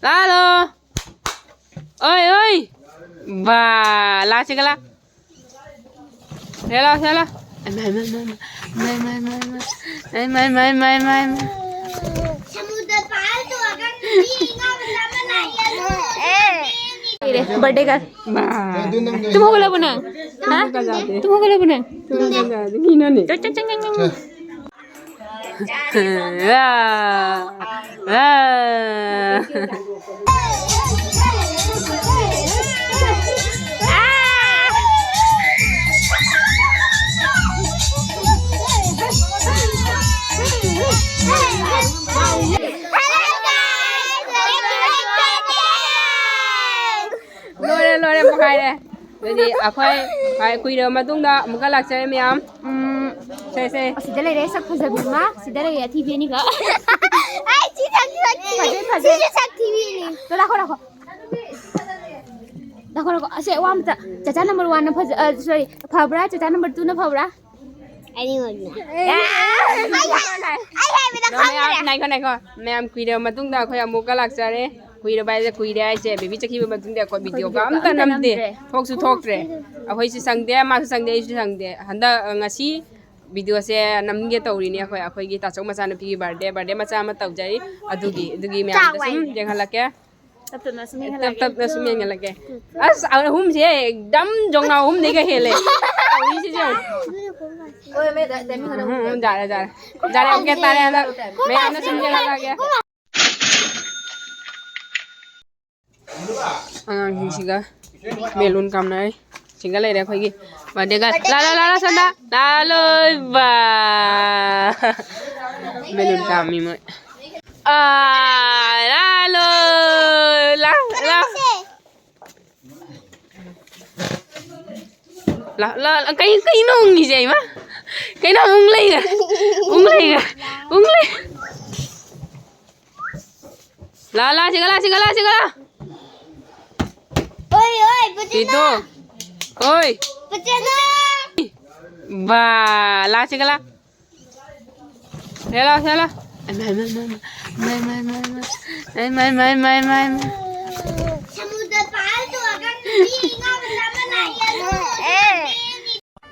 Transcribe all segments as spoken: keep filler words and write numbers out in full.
Lalo. Oi, oi. Ba, la chigala. Sela, sela. Mai, mai, mai, mai. Mai, mai, mai, mai. Mai, mai, mai, mai, mai, mai. समुद्र पार तो अगर नहीं गंगा में जाना नहीं है, तो ए। Birthday girl. Ba. तुम हो गला बना? हाँ? तुम हो गला बना? तुम हो गला बना? नहीं, नहीं, नहीं। चल, चल, चल, चल, चल। Ah, ah. ꯂꯣꯏꯔꯦ, ꯂꯣꯏꯔꯦ, ꯄꯣꯈꯥꯏꯔꯦ꯫ ꯑꯗꯨꯗꯤ ꯑꯩꯈꯣꯏ, ꯑꯩꯈꯣꯏ ꯀꯨꯏꯔꯕ ꯃꯇꯨꯡꯗ ꯑꯃꯨꯛꯀ ꯂꯥꯛꯆꯔꯦ ꯃꯌꯥꯝ꯫ ꯎꯝ, ꯁꯦ, ꯁꯦ꯫ ꯑꯁꯤꯗ ꯂꯩꯔꯦ ꯁꯛ ꯐꯖꯕꯤ ꯑꯃ, ꯁꯤꯗ ꯂꯩꯔꯦ ꯑꯊꯤꯕꯤ ꯑꯅꯤꯒ꯫ ꯑꯩ ꯁꯤ ꯁꯛ ꯊꯤꯕꯤ꯫ ꯐꯖꯩ, ꯐꯖꯩ꯫ ꯁꯤꯁꯨ ꯁꯛ ꯊꯤꯕꯤꯅꯤ꯫ ꯇꯣ, ꯂꯥꯛꯈꯣ, ꯂꯥꯛꯈꯣ꯫ ꯂꯥꯛꯈꯣ, ꯂꯥꯛꯈꯣ꯫ ꯑꯁꯦ, ꯋꯥ ꯑꯃꯇ꯫ ꯆꯥꯆꯥ number one ꯅ ꯐꯖ-, ꯑ, sorry, ꯐꯕ꯭ꯔꯥ? ꯆꯥꯆꯥ number two ꯅ ꯐꯕ꯭ꯔꯥ? ꯑꯅꯤꯃꯛꯅ꯫ ꯑꯦ, ꯑꯩ ꯍꯥꯏ-, ꯑꯩ ꯍꯥꯏꯕꯗ ꯑꯗꯣ ꯃꯌꯥꯝ, ꯈꯪꯗ꯭ꯔꯦ꯫ ꯉꯥꯏꯈꯣ, ꯉꯥꯏꯈꯣ꯫ ꯃꯌꯥꯝ ꯀꯨꯏꯔꯕ ꯃꯇꯨꯡꯗ ꯑꯩꯈꯣꯏ ꯑꯃꯨꯛꯀ ꯂꯥꯛꯆꯔꯦ꯫ ꯀꯨꯏꯔꯕ ꯍꯥꯏꯁꯦ, ꯀꯨꯏꯔꯦ ꯍꯥꯏꯁꯦ, ꯕꯦꯕꯤ ꯆꯠꯈꯤꯕ ꯃꯇꯨꯡꯗ ꯑꯩꯈꯣꯏ ꯑꯩꯈꯣꯏ ꯚꯤꯗꯤꯑꯣꯒ video ꯑꯝꯇ ꯑꯝꯇ ꯅꯝꯗꯦ꯫ ꯅꯝꯗ꯭ꯔꯦ꯫ ꯊꯣꯛꯁꯨ ꯊꯣꯛꯇ꯭ꯔꯦ꯫ ꯑꯩꯈꯣꯏꯁꯨ ꯁꯪꯗꯦ, ꯃꯥꯁꯨ ꯁꯪꯗꯦ, ꯑꯩꯁꯨ ꯁꯪꯗꯦ꯫ ꯍꯟꯗꯛ, ꯑ, ꯉꯁꯤ ꯚꯤꯗꯤꯑꯣꯁꯦ ꯅꯝꯒꯦ ꯇꯧꯔꯤꯅꯦ ꯑꯩꯈꯣꯏ, ꯑꯩꯈꯣꯏꯒꯤ ꯇꯥꯆꯧ ꯃꯆꯥꯅꯨꯄꯤꯒꯤ birthday, birthday ꯃꯆꯥ ꯑꯃ ꯇꯧꯖꯔꯤ꯫ ꯑꯗꯨꯒꯤ, ꯑꯗꯨꯒꯤ ꯃꯌꯥꯝꯗ ꯁꯨꯝ ꯆꯥꯎ ꯍꯥꯏꯅꯦ꯫ ꯌꯦꯡꯍꯜꯂꯛꯀꯦ꯫ ꯇꯞ ꯇꯞꯅ ꯁꯨꯝ ꯇꯞ ꯌꯦꯡꯍꯜꯂꯛꯀꯦ꯫ ꯇꯞꯅ ꯁꯨꯝ ꯌꯦꯡꯍꯜꯂꯛꯀꯦ꯫ ꯑꯁ, ꯑꯍꯨꯝꯁꯦ ꯑꯦꯛꯗꯝ ꯖꯣꯡꯅꯥ ꯑꯍꯨꯝꯗꯒ ꯍꯦꯜꯂꯦ꯫ ꯇꯧꯔꯤꯁꯤꯁꯦ ꯌꯦꯡꯉꯨ꯫ ꯍꯣꯏ, ꯃꯦ, ꯗ-, ꯗ-, ꯃꯤ ꯈꯔ ꯎꯝ, ꯎꯝ, ꯌꯥꯔꯦ, ꯌꯥꯔꯦ꯫ ꯌꯥꯔꯦ, ꯑꯣꯀꯦ, ꯇꯥꯔꯦ ꯍꯟꯗꯛ꯫ ꯃꯌꯥꯝꯅ ꯁꯨꯝ ꯌꯦꯡꯍꯜꯂꯛꯑꯒꯦ꯫ ꯑꯉꯥꯡꯁꯤꯡꯁꯤꯒ ꯕꯦꯂꯨꯟ ꯀꯥꯞꯅꯔꯤ꯫ ꯁꯤꯡꯒ ꯂꯩꯔꯦ ꯑꯩꯈꯣꯏꯒꯤ birthday girl꯫ ꯂꯥ, ꯂꯥ, ꯂꯥ, ꯂꯥ, ꯁꯣꯝꯗ꯫ ꯂꯥ, ꯂꯣꯏꯕ꯫ ꯕꯦꯂꯨꯟ ꯀꯥꯝꯃꯤ ꯃꯣꯏ꯫ ꯑꯥ, ꯂꯥ, ꯂꯣ꯫ ꯂꯥ, ꯂꯥ꯫ ꯂꯥ, ꯂꯥ, ꯂꯥ꯫ ꯀꯩ-, ꯀꯩꯅꯣ ꯎꯪꯉꯤꯁꯦ, ꯏꯃꯥ? ꯀꯩꯅꯣ ꯎꯪ ꯂꯩꯔꯦ? ꯎꯪ ꯂꯩꯔꯦ? ꯎꯪ ꯂꯩ-, ꯂꯥ, ꯂꯥ, ꯁꯤꯒ ꯂꯥ, ꯁꯤꯒ ꯂꯥ, ꯁꯤꯒ ꯂꯥ꯫ ꯑꯣꯏ, ꯑꯣꯏ, ꯄꯨꯆꯤꯟꯅ꯫ ꯀꯤꯗꯣ꯫ ꯑꯣꯏ꯫ ꯄꯨꯆꯤꯟꯅ꯫ ꯕꯥ, ꯂꯥ, ꯁꯤꯒ ꯂꯥ꯫ ꯁꯤꯒ ꯂꯥ, ꯁꯤꯒ ꯂꯥ꯫ ꯃꯥꯏ, ꯃꯥꯏ, ꯃꯥꯏ, ꯃꯥꯏ꯫ ꯃꯥꯏ, ꯃꯥꯏ, ꯃꯥꯏ, ꯃꯥꯏ꯫ ꯃꯥꯏ, ꯃꯥꯏ, ꯃꯥꯏ, ꯃꯥꯏ, ꯃꯥꯏ, ꯃꯥꯏ꯫ ꯁꯃꯨꯗ꯭ꯔ ꯄꯥꯔ ꯇꯣꯛꯑꯒ ꯅꯨꯄꯤ ꯑꯉꯥꯡ ꯃꯆꯥ ꯑꯃ ꯂꯥꯛꯑꯦ, ꯑꯗꯨ ꯑꯦ꯫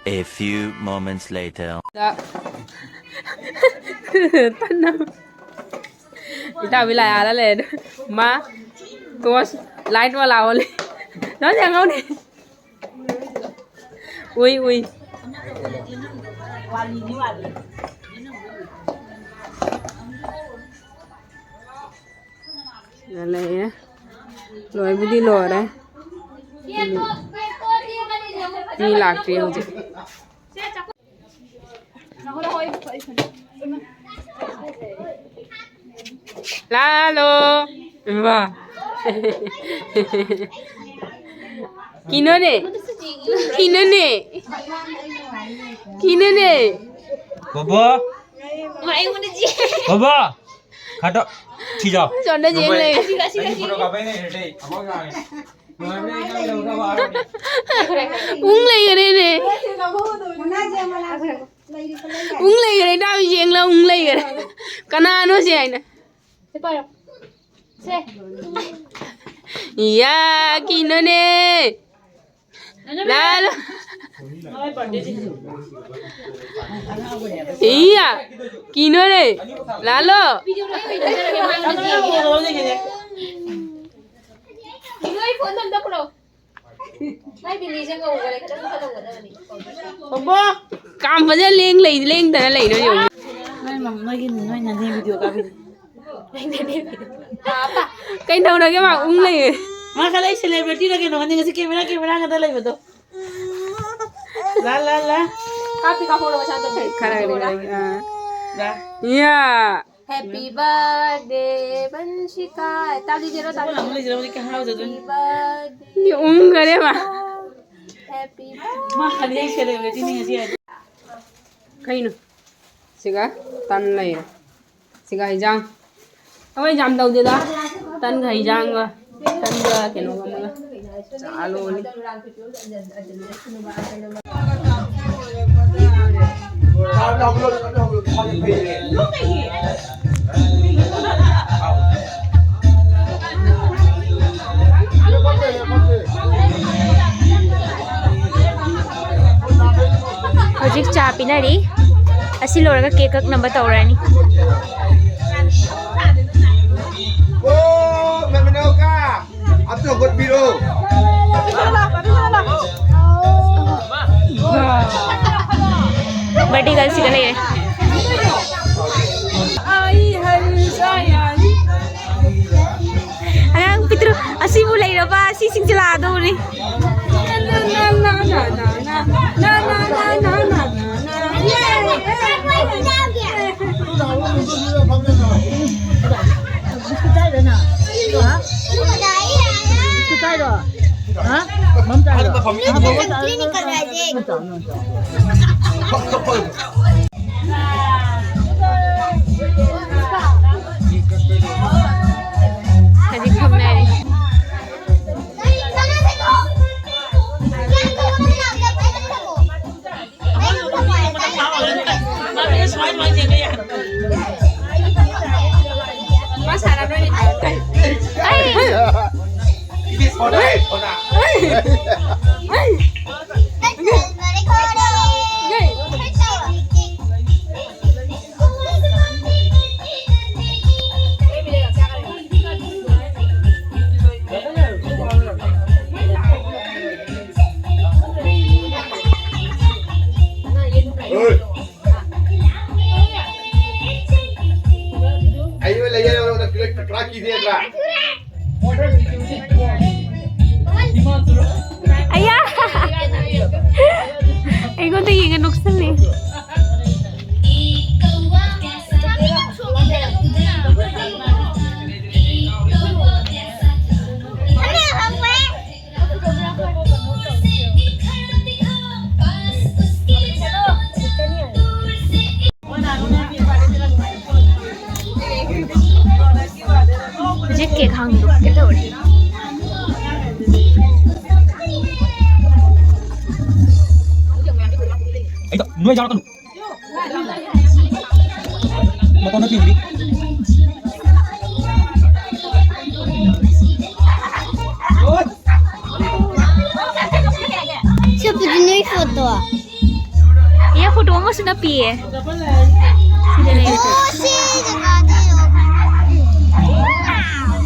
A few moments later. ꯇꯟꯅ꯫ ꯏꯇꯥꯎꯕꯤ ꯂꯥꯏ ꯑꯥꯗ ꯂꯩꯔꯦ꯫ ꯃꯥ, ꯇꯣꯁ, ꯂꯥꯏꯠ ꯋꯥꯂꯥ ꯑꯣꯜꯂꯦ꯫ ꯅꯪ ꯌꯦꯡꯍꯧꯅꯦ꯫ ꯎꯏ, ꯎꯏ꯫ ꯁꯤꯗ ꯂꯩꯌꯦ꯫ ꯂꯣꯏꯕꯨꯗꯤ ꯂꯣꯏꯔꯦ꯫ ꯃꯤ ꯂꯥꯛꯇ꯭ꯔꯤ ꯍꯧꯖꯤꯛ꯫ ꯂꯥꯂꯣ꯫ ꯏꯃꯥ꯫ ꯀꯤꯅꯣꯅꯦ? ꯀꯤꯅꯣꯅꯦ? ꯀꯤꯅꯣꯅꯦ? ꯕꯣꯕꯣ꯫ ꯕꯣꯕꯣ꯫ ꯈꯥꯇꯣ꯫ ꯁꯤ ꯆꯥꯎ꯫ ꯁꯣꯝꯗ ꯌꯦꯡ ꯂꯩ꯫ ꯑꯩ ꯐꯣꯇꯣ ꯀꯥꯞꯄꯛꯏꯅꯦ, ꯁꯤꯗꯩ꯫ ꯎꯪ ꯂꯩꯈꯔꯦꯅꯦ꯫ ꯎꯪ ꯂꯩꯈꯔꯦ, ꯏꯇꯥꯎ ꯌꯦꯡꯂ ꯎꯪ ꯂꯩꯈꯔꯦ꯫ ꯀꯅꯥꯅꯣ ꯁꯤ ꯍꯥꯏꯅ? ꯁꯦ ꯄꯥꯏꯔꯣ꯫ ꯁꯦ꯫ ꯏꯌꯥ, ꯀꯤꯅꯣꯅꯦ꯫ ꯂꯥꯂꯣ꯫ ꯏꯌꯥ, ꯀꯤꯅꯣꯅꯦ꯫ ꯂꯥꯂꯣ꯫ ꯅꯣꯏ ꯐꯣꯟꯗꯣ ꯑꯝꯇ ꯄꯨꯔꯛꯑꯣ꯫ ꯃꯥꯏ ꯕꯤꯂꯤꯁꯦ ꯉꯧꯈꯔꯦ, ꯈꯤꯇꯪ ꯐꯖꯍꯧꯒꯗꯕꯅꯤ꯫ ꯕꯣꯕꯣ! ꯀꯥꯝ ꯐꯖꯅ ꯂꯦꯡ ꯂꯩ, ꯂꯦꯡꯗꯅ ꯂꯩꯅꯣ ꯌꯦꯡꯉꯨ꯫ ꯅꯣꯏ ꯃꯝ-, ꯅꯣꯏꯒꯤ, ꯅꯣꯏ ꯅꯅꯦ ꯚꯤꯗꯤꯑꯣ ꯀꯥꯞꯄꯤꯗꯣ꯫ ꯀꯩꯗꯧꯔꯒꯦ ꯃꯥ ꯎꯪ ꯂꯩꯌꯦ? ꯃꯥ ꯈꯜꯂꯦ ꯑꯩ ꯁꯦꯂꯦꯕ꯭ꯔꯤꯇꯤꯔ ꯀꯩꯅꯣ ꯈꯟꯗꯦ, ꯉꯁꯤ ꯀꯦꯃꯦꯔꯥ, ꯀꯦꯃꯦꯔꯥ ꯉꯥꯛꯇ ꯂꯩꯕꯗꯣ꯫ ꯂꯥ, ꯂꯥ, ꯂꯥ꯫ ꯀꯥꯞꯇꯤ ꯀꯥꯞꯍꯧꯔꯕ ꯁꯥꯟꯇꯣꯝꯕꯤ? ꯈꯔ ꯈꯔ, ꯑꯥ꯫ ꯂꯥ꯫ ꯌꯥ꯫ Happy birthday, ꯕꯟꯁꯤꯀꯥ꯫ ꯇꯥꯕꯤꯒꯦꯔꯣ, ꯇꯥꯕꯤꯒꯦꯔꯣ? ꯂꯩꯖꯔꯕꯗꯤ ꯀꯌꯥ ꯍꯔꯥꯎꯖꯗꯣꯏꯅꯣ꯫ Happy birthday, ꯃꯤ ꯎꯪꯈꯔꯦ ꯃꯥ꯫ Happy birthday꯫ ꯃꯥ ꯈꯜꯂꯦ ꯑꯩ ꯁꯦꯂꯦꯕ꯭ꯔꯤꯇꯤꯅꯤ ꯉꯁꯤ ꯍꯥꯏꯗꯤ꯫ ꯀꯩꯅꯣ? ꯁꯤꯒ ꯇꯟ ꯂꯩꯔꯦ꯫ ꯁꯤꯒ ꯍꯩꯖꯥꯡ꯫ ꯑꯩꯈꯣꯏ ꯌꯥꯝ ꯇꯧꯗꯦꯗ꯫ ꯇꯟꯒ ꯍꯩꯖꯥꯡꯒ꯫ ꯇꯟꯒ ꯀꯩꯅꯣꯒ ꯑꯃꯒ꯫ ꯆꯥ ꯂꯣꯜꯂꯤ꯫ ꯍꯧꯖꯤꯛ ꯆꯥ ꯄꯤꯅꯔꯤ꯫ ꯑꯁꯤ ꯂꯣꯏꯔꯒ ꯀꯦꯛ ꯀꯛꯅꯕ ꯇꯧꯔꯅꯤ꯫ ꯑꯣ, ꯃꯃꯤꯅꯧꯀꯥ, ꯑꯝꯇ ꯍꯧꯒꯠꯄꯤꯔꯣ꯫ ꯕꯥꯔꯗꯦ ꯒꯔꯜ ꯁꯤꯗ ꯂꯩꯔꯦ꯫ ꯑꯉꯥꯡ ꯄꯤꯛꯇ꯭ꯔꯨ ꯑꯁꯤꯕꯨ ꯂꯩꯔꯕ, ꯑꯁꯤꯁꯤꯡꯁꯦ ꯂꯥꯛꯑꯗꯧꯔꯤ꯫ ꯍꯧꯖꯤꯛ ꯐꯝꯅꯔꯤ꯫ ꯑꯌꯥ! ꯑꯩꯉꯣꯟꯗ ꯌꯦꯡꯉ ꯅꯣꯛꯁꯜꯂꯦ꯫ ꯍꯧꯖꯤꯛ ꯀꯦꯛ ꯍꯥꯡꯗꯣꯛꯀꯦ ꯇꯧꯔꯤ꯫ ꯑꯩꯗꯣ ꯅꯣꯏ ꯌꯥꯎꯔꯛꯀꯅꯨ꯫ ꯃꯇꯣꯟꯗ ꯊꯤꯟꯕꯤ꯫ ꯁꯤ ꯄꯨꯗꯤ ꯅꯣꯏ ꯐꯣꯇꯣ꯫ ꯄꯣꯠꯁꯨ ꯅꯞꯄꯤꯌꯦ꯫ ꯁꯤꯗ ꯂꯩ꯫ ꯑꯣ, ꯁꯤ ꯖꯒꯥꯗꯤ ꯌꯥꯝ ꯐꯖꯩ꯫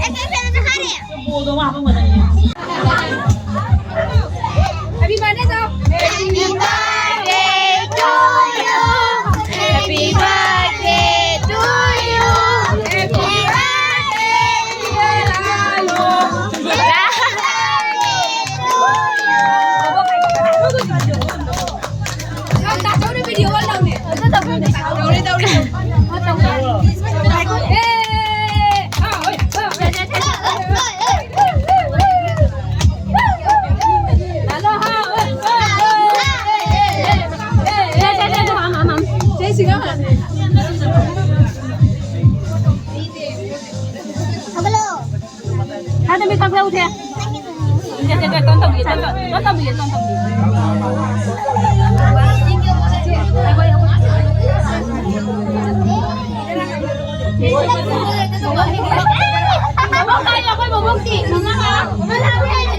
ꯑꯦ, ꯀꯩ ꯀꯩꯅꯣ ꯆꯠꯈ꯭ꯔꯦ? Happy birthday ꯇꯧ꯫ Happy birthday to you. Happy birthday to you. Happy birthday, dear Lalo. ꯍꯥꯟꯅ ꯃꯤ ꯀꯛꯊꯠꯍꯧꯁꯦ꯫ ꯁꯦ, ꯁꯦ, ꯁꯦ, ꯇꯣꯟ ꯇꯧꯕꯤꯒꯦ, ꯇꯣꯟ ꯇꯧ-, ꯇꯣꯟ ꯇꯧꯕꯤꯒꯦ, ꯇꯣꯟ ꯇꯧꯕꯤꯒꯦ꯫ ꯕꯣꯕꯣꯛ ꯀꯥꯏ, ꯑꯩꯈꯣꯏ ꯕꯣꯕꯣꯛꯇꯤ?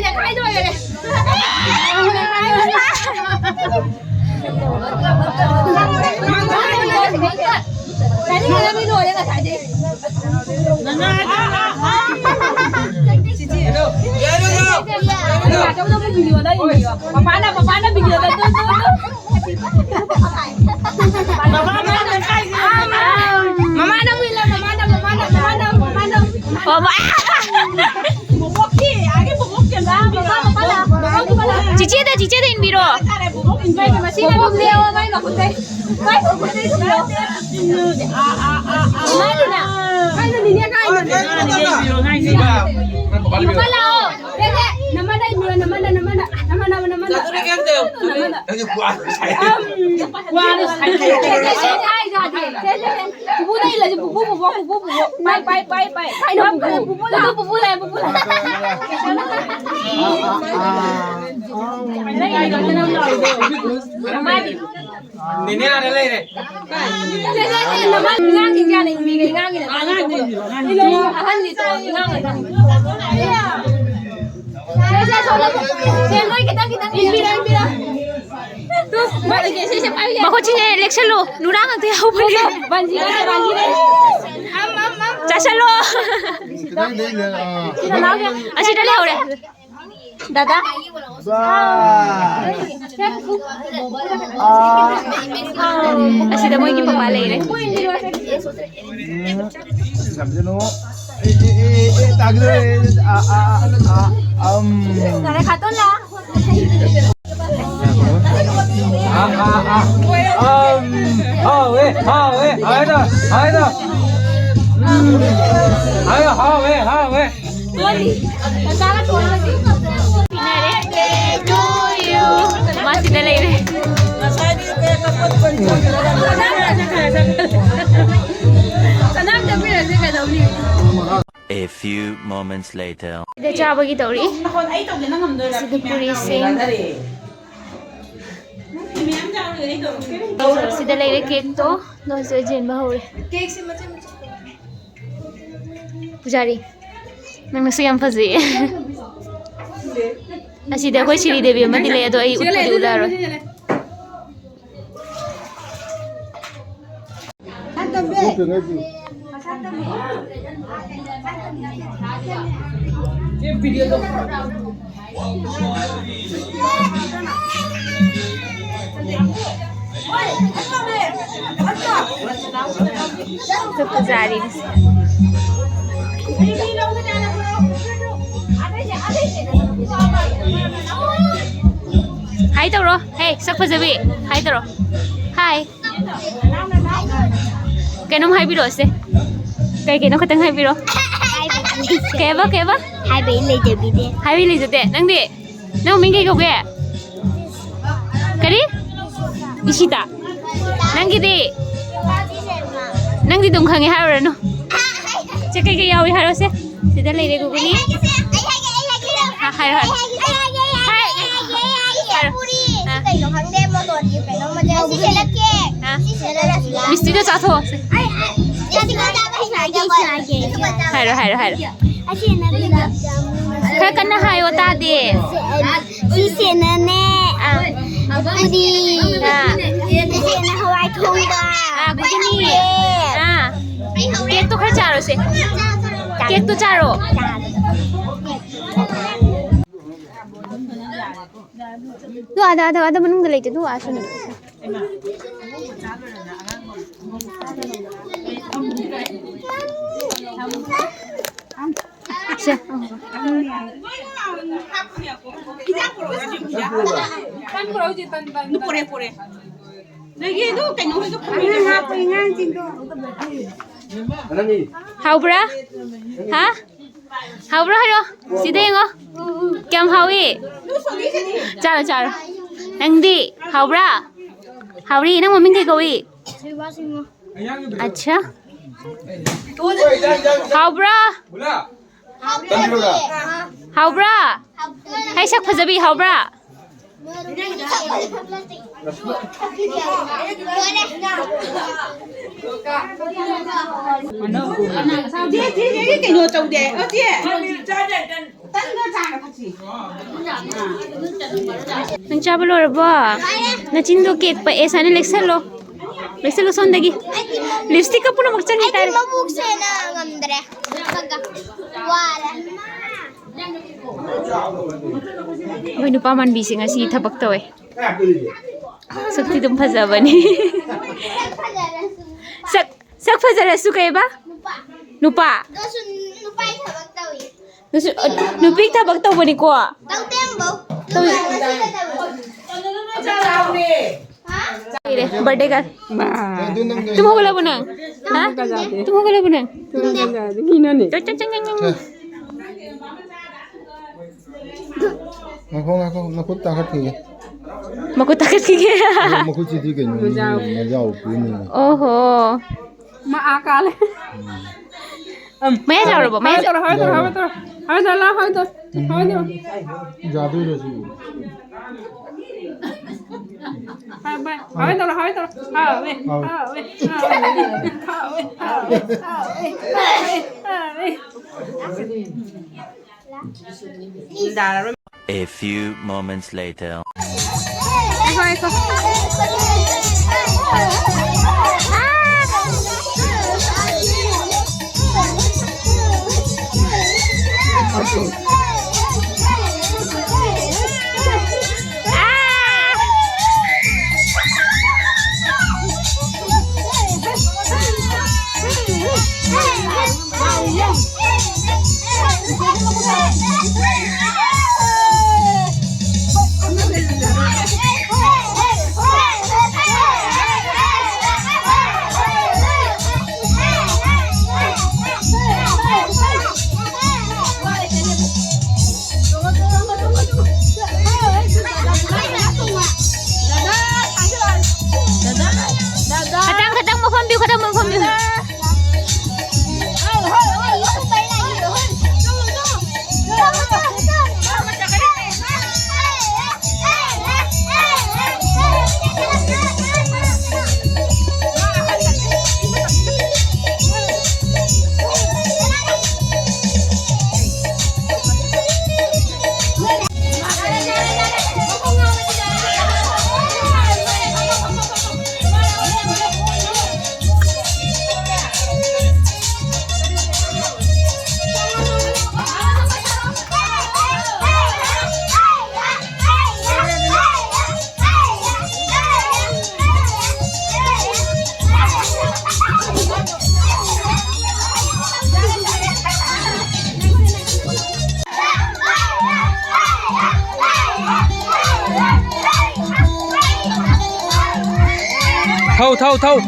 ꯂꯩꯈꯥꯏꯗ ꯑꯣꯏꯔꯦ꯫ ꯆꯥꯅꯤꯡꯉꯒ ꯃꯤ ꯂꯣꯏꯔꯦ ꯉꯁꯥꯏꯗꯩ꯫ ꯃꯄꯥꯅ, ꯃꯄꯥꯅ video ꯗ ꯏꯟꯕꯤꯌꯣ꯫ ꯃꯄꯥꯅ, ꯃꯄꯥꯅ video ꯗ ꯇꯨ, ꯇꯨ, ꯇꯨ꯫ ꯃꯃꯥꯅ ꯑꯃꯨꯛ ꯏꯜꯂꯣ, ꯃꯃꯥꯅ, ꯃꯃꯥꯅ, ꯃꯃꯥꯅ, ꯃꯃꯥꯅ, ꯃꯃꯥꯅ꯫ ꯕꯣꯕꯣꯛꯀꯤ, ꯑꯥꯒꯤ ꯕꯣꯕꯣꯛꯀꯤ ꯑꯝꯇ ꯏꯟꯕꯤꯔꯣ꯫ ꯆꯤꯆꯦꯗ, ꯆꯤꯆꯦꯗ ꯏꯟꯕꯤꯔꯣ꯫ ꯍꯥꯏꯇꯥꯔꯦ, ꯕꯣꯕꯣꯛ ꯏꯟꯕꯤꯔꯣ꯫ ꯃꯁꯤꯅ ꯕꯣꯕꯣꯛ ꯂꯦꯛꯑꯣ, ꯃꯥꯏ ꯃꯈꯨꯠꯇꯩ꯫ ꯃꯥꯏ ꯃꯈꯨꯠꯇꯩ ꯁꯨꯝ ꯂꯦꯛꯑꯣ꯫ ꯀꯥꯏꯅꯣ, ꯅꯤꯅꯦ, ꯀꯥꯏꯅꯣ꯫ ꯃꯃꯥ ꯂꯥꯛꯑꯣ꯫ ꯍꯦ, ꯍꯦ, ꯅꯃꯥꯅ ꯏꯟꯕꯤꯔꯣ, ꯅꯃꯥꯅ, ꯅꯃꯥꯅ, ꯅꯃꯥꯅ, ꯅꯃꯥꯅ, ꯅꯃꯥꯅ꯫ ꯅꯃꯥꯅ꯫ ꯋꯥꯔꯦ꯫ ꯁꯦ, ꯁꯦ, ꯁꯦ, ꯁꯦ, ꯁꯦ, ꯁꯦ, ꯁꯦ꯫ ꯄꯨꯄꯨꯗ ꯏꯜꯂꯁꯤ, ꯄꯨꯄꯨ, ꯄꯨꯄꯨ, ꯄꯨꯄꯨ, ꯄꯨꯄꯨ꯫ ꯄꯥꯏ, ꯄꯥꯏ, ꯄꯥꯏ, ꯄꯥꯏ꯫ ꯀꯥꯏꯅꯣ, ꯄꯨꯄꯨ, ꯄꯨꯄꯨ ꯂꯥꯛꯑꯣ꯫ ꯄꯨꯄꯨ ꯂꯥꯛꯑꯦ, ꯄꯨꯄꯨ ꯂꯥꯛꯑꯦ꯫ ꯅꯦꯅꯦ ꯑꯥꯗ ꯂꯩꯔꯦ꯫ ꯁꯦ, ꯁꯦ, ꯁꯦ, ꯅꯃꯥ ꯉꯥꯡꯉꯤ ꯀꯌꯥꯅ ꯏꯟꯕꯤꯒꯦ, ꯉꯥꯡꯉꯤꯅ꯫ ꯑꯉꯥꯡꯗ ꯏꯟꯕꯤꯔꯣ, ꯑꯉꯥꯡꯗ꯫ ꯏꯜꯂꯣ, ꯏꯜꯂꯣ, ꯑꯍꯟꯗꯤ ꯇꯣꯛꯑꯣ, ꯉꯥꯡꯉꯒ꯫ ꯁꯦ, ꯁꯦ, ꯁꯣꯝꯗ꯫ ꯁꯦ, ꯅꯣꯏ ꯈꯤꯇꯪ, ꯈꯤꯇꯪ ꯏꯟꯕꯤꯔꯣ, ꯏꯟꯕꯤꯔꯣ꯫ ꯃꯈꯨꯠꯁꯤꯅꯦ ꯂꯦꯛꯁꯜꯂꯨ, ꯅꯨꯔꯥ ꯉꯥꯛꯇ ꯌꯥꯎꯕꯅꯦ꯫ ꯆꯥꯁꯜꯂꯣ꯫ ꯑꯁꯤꯗ ꯂꯩꯍꯧꯔꯦ꯫ ꯗꯥꯗꯥ꯫ ꯑꯁꯤꯗ ꯃꯣꯏꯒꯤ ꯄꯄꯥ ꯂꯩꯔꯦ꯫ ꯌꯥꯔꯦ, ꯈꯥꯇꯣꯟ ꯂꯥ꯫ ꯍꯥꯎꯋꯦ, ꯍꯥꯎꯋꯦ, ꯍꯥꯏꯗ, ꯍꯥꯏꯗ꯫ ꯍꯥꯏꯗ, ꯍꯥꯎꯋꯦ, ꯍꯥꯎꯋꯦ꯫ ꯃꯥ ꯁꯤꯗ ꯂꯩꯔꯦ꯫ ꯀꯅꯥꯝ ꯆꯠꯄꯤꯔꯁꯦ ꯀꯩꯗꯧꯅꯤ? A few moments later. ꯁꯤꯗ ꯆꯥꯕꯒꯤ ꯇꯧꯔꯤ꯫ ꯁꯤꯗ ꯄꯨꯔꯤꯁꯤꯡ꯫ ꯁꯤꯗ ꯂꯩꯔꯦ ꯀꯦꯛꯇꯣ꯫ ꯅꯣꯏꯁꯨ ꯆꯦꯟꯕ ꯍꯧꯔꯦ꯫ ꯄꯨꯖꯥꯔꯤ, ꯅꯪꯅꯁꯨ ꯌꯥꯝ ꯐꯖꯩꯌꯦ꯫ ꯑꯁꯤꯗ ꯑꯩꯈꯣꯏ ꯁꯤꯔꯤ ꯗꯦꯕꯤ ꯑꯃꯗꯤ ꯂꯩ, ꯑꯗꯣ ꯑꯩ ꯎꯠꯄꯗꯤ ꯎꯠꯂꯔꯣꯏ꯫ ꯐꯖꯔꯤ꯫ ꯍꯥꯏ ꯇꯧꯔꯣ꯫ ꯍꯦ, ꯁꯛ ꯐꯖꯕꯤ꯫ ꯍꯥꯏ ꯇꯧꯔꯣ꯫ ꯍꯥꯏ꯫ ꯀꯩꯅꯣꯝ ꯍꯥꯏꯕꯤꯔꯛꯑꯣꯁꯦ꯫ ꯀꯩ ꯀꯩꯅꯣ ꯈꯇꯪ ꯍꯥꯏꯕꯤꯔꯣ꯫ ꯀꯩꯕ, ꯀꯩꯕ? ꯍꯥꯏꯕ ꯂꯩꯖꯕꯤꯗꯦ꯫ ꯍꯥꯏꯕ ꯂꯩꯖꯗꯦ꯫ ꯅꯪꯗꯤ? ꯅꯪ ꯃꯤꯡ ꯀꯩ ꯀꯧꯒꯦ? ꯀꯔꯤ? ꯏꯁꯤꯇꯥ꯫ ꯅꯪꯒꯤꯗꯤ? ꯅꯪꯗꯤ ꯑꯗꯨꯝ ꯈꯪꯉꯦ ꯍꯥꯏꯔꯨꯔꯅꯨ꯫ ꯁꯦ, ꯀꯩ ꯀꯩ ꯌꯥꯎꯏ ꯍꯥꯏꯔꯣꯁꯦ꯫ ꯁꯤꯗ ꯂꯩꯔꯦ ꯒꯨꯒꯨꯅꯤ꯫ ꯍꯥ, ꯍꯥꯏꯔꯣ, ꯍꯥꯏꯔꯣ꯫ ꯍꯥꯏ, ꯍꯥꯏꯔꯣ꯫ ꯄꯨꯔꯤ꯫ ꯑꯥ꯫ ꯀꯩꯅꯣ ꯈꯪꯗꯦ, ꯃꯣꯇꯣꯔꯒꯤ ꯀꯩꯅꯣ ꯃꯆꯥ꯫ ꯁꯤꯁꯦ ꯂꯐꯦ꯫ ꯑꯥ꯫ ꯁꯤꯁꯦ ꯂꯐꯦ꯫ ꯃꯤꯁꯇꯤꯗꯣ ꯆꯥꯊꯣꯛꯑꯣ꯫ ꯑꯩ, ꯑꯩ, ꯁꯤꯁꯦ ꯆꯥꯕ ꯍꯩꯅꯗꯦ꯫ ꯍꯥꯏꯔꯣ, ꯍꯥꯏꯔꯣ, ꯍꯥꯏꯔꯣ꯫ ꯑꯁꯤ ꯅꯪꯒꯤ ꯒꯨꯂꯥꯞ ꯖꯥꯃꯨꯟ꯫ ꯈꯔ ꯀꯟꯅ ꯍꯥꯏꯌꯣ, ꯇꯥꯗꯦ꯫ ꯏꯆꯦꯅꯅꯦ, ꯑꯥ꯫ ꯄꯨꯔꯤ꯫ ꯑꯥ꯫ ꯏꯆꯦꯅ ꯍꯋꯥꯏ ꯊꯣꯡꯕ꯫ ꯑꯥ, ꯘꯨꯒꯅꯤ꯫ ꯑꯥ꯫ ꯀꯦꯛꯇꯣ ꯈꯔ ꯆꯥꯔꯣꯁꯦ꯫ ꯀꯦꯛꯇꯣ ꯆꯥꯔꯣ꯫ ꯑꯗꯨ ꯑꯥꯗ, ꯑꯥꯗ, ꯑꯥꯗ ꯃꯅꯨꯡꯗ ꯂꯩꯇꯦ, ꯑꯗꯨ ꯑꯥ ꯁꯨꯅꯤ꯫ ꯁꯦ꯫ ꯄꯨꯔꯦ, ꯄꯨꯔꯦ꯫ ꯅꯣꯏꯒꯤ ꯑꯗꯨ ꯀꯩꯅꯣ ꯍꯣꯏꯗꯣ ꯐꯝꯃꯤꯟꯅꯔꯣ꯫ ꯍꯥꯎꯕ꯭ꯔꯥ? ꯍꯥ? ꯍꯥꯎꯕ꯭ꯔꯥ ꯍꯥꯏꯔꯣ꯫ ꯁꯤꯗ ꯌꯦꯡꯉꯣ꯫ ꯀꯌꯥꯝ ꯍꯥꯎꯏ? ꯆꯥꯔꯣ, ꯆꯥꯔꯣ꯫ ꯅꯪꯗꯤ ꯍꯥꯎꯕ꯭ꯔꯥ? ꯍꯥꯎꯔꯤ꯫ ꯅꯪ ꯃꯃꯤꯡ ꯀꯩ ꯀꯧꯏ? ꯑꯠꯁꯥ꯫ ꯍꯥꯎꯕ꯭ꯔꯥ? ꯍꯥꯎꯕ꯭ꯔꯥ? ꯍꯩ ꯁꯛ ꯐꯖꯕꯤ, ꯍꯥꯎꯕ꯭ꯔꯥ? ꯆꯦ, ꯆꯦ, ꯆꯦꯒꯤ ꯀꯩꯅꯣ ꯇꯧꯗꯦ꯫ ꯑꯣ, ꯆꯦ꯫ ꯇꯟꯒ ꯆꯥꯒ ꯊꯛꯁꯤ꯫ ꯅꯪ ꯆꯥꯕ ꯂꯣꯏꯔꯕꯣ? ꯅꯆꯤꯟꯗꯣ ꯀꯦꯛ ꯄꯛꯑꯦ, ꯁꯨꯃꯥꯏꯅ ꯂꯦꯛꯁꯜꯂꯣ꯫ ꯂꯦꯛꯁꯜꯂꯣ ꯁꯣꯝꯗꯒꯤ꯫ ꯂꯤꯞꯁꯇꯤꯛꯀ ꯄꯨꯝꯅꯃꯛ ꯆꯪꯉꯤ ꯇꯥꯔꯦ꯫ ꯃꯕꯨꯛꯁꯦꯅ ꯉꯝꯗ꯭ꯔꯦ꯫ ꯋꯥꯔꯦ꯫ ꯑꯩꯈꯣꯏ ꯅꯨꯄꯥ ꯃꯥꯟꯕꯤꯁꯦ ꯉꯁꯤ ꯊꯕꯛ ꯇꯧꯋꯦ꯫ ꯁꯛꯇꯤ ꯑꯗꯨꯝ ꯐꯖꯕꯅꯤ꯫ ꯁꯛ, ꯁꯛ ꯐꯖꯔꯁꯨ ꯀꯩꯕ? ꯅꯨꯄꯥ꯫ ꯅꯨꯄꯥ? ꯑꯗꯨꯁꯨ ꯅꯨꯄꯥꯒꯤ ꯊꯕꯛ ꯇꯧꯏ꯫ ꯅꯨꯄꯤ ꯊꯕꯛ ꯇꯧꯕꯅꯤꯀꯣ꯫ ꯇꯧꯗꯦ ꯑꯃꯐꯧ꯫ ꯇꯧꯏ꯫ ꯕꯥꯔꯗꯦ ꯒꯔꯜ꯫ ꯃꯥ꯫ ꯇꯨꯝ ꯍꯧꯒꯠꯂꯕꯣ ꯅꯪ? ꯍꯥ? ꯇꯨꯝ ꯍꯧꯒꯠꯂꯕꯣ ꯅꯪ? ꯇꯨꯝ ꯍꯧꯒꯠꯂꯕꯣ ꯅꯪ? ꯇꯨꯝ ꯍꯧꯒꯠꯂꯕꯣ? ꯃꯤꯅꯅꯦ꯫ ꯆꯪ, ꯆꯪ, ꯆꯪ, ꯆꯪ, ꯆꯪ꯫ ꯉꯥꯏꯈꯣ, ꯉꯥꯏꯈꯣ, ꯃꯈꯨꯠ ꯇꯥꯈꯠꯈꯤꯒꯦ꯫ ꯃꯈꯨꯠ ꯇꯥꯈꯠꯈꯤꯒꯦ꯫ ꯑꯣ, ꯃꯈꯨꯠꯁꯤꯗꯤ ꯀꯩꯅꯣ, ꯃꯖꯥꯎ꯫ ꯃꯖꯥꯎ ꯄꯤꯅꯤ꯫ ꯑꯣꯍꯣ꯫ ꯃꯥ ꯑꯥ ꯀꯥꯂꯦ꯫ ꯎꯝ꯫ ꯃꯌꯥ ꯆꯥꯎꯔꯕꯣ? ꯃꯌꯥ ꯍꯥꯏ ꯇꯧꯔꯣ, ꯍꯥꯏ ꯇꯧꯔꯣ, ꯍꯥꯏ ꯇꯧꯔꯣ꯫ ꯍꯥꯏ ꯇꯧꯔꯣ, ꯂꯥꯎ, ꯍꯥꯏ ꯇꯧꯔꯣ꯫ ꯎꯝ꯫ ꯍꯥꯏ ꯇꯧꯔꯣ꯫ ꯌꯥꯗꯣꯏꯔꯣ ꯁꯤꯕꯨ? ꯍꯥꯎꯋꯦ, ꯍꯥꯎꯋꯦ ꯇꯧꯔꯣ, ꯍꯥꯎꯋꯦ ꯇꯧꯔꯣ꯫ ꯍꯥꯎꯋꯦ, ꯍꯥꯎꯋꯦ꯫ ꯍꯥꯎꯋꯦ, ꯍꯥꯎꯋꯦ, ꯍꯥꯎꯋꯦ, ꯍꯥꯎꯋꯦ, ꯍꯥꯎꯋꯦ, ꯍꯥꯎꯋꯦ꯫ ꯅꯨꯡꯗꯥꯡ ꯑꯔꯣꯏ- A few moments later. ꯉꯥꯏꯈꯣ, ꯉꯥꯏꯈꯣ꯫ ꯈꯇꯪ, ꯈꯇꯪ ꯃꯐꯝ ꯄꯤꯌꯨ, ꯈꯇꯪ ꯃꯐꯝ ꯄꯤꯌꯨ꯫ ꯊꯧ, ꯊꯧ, ꯊꯧ꯫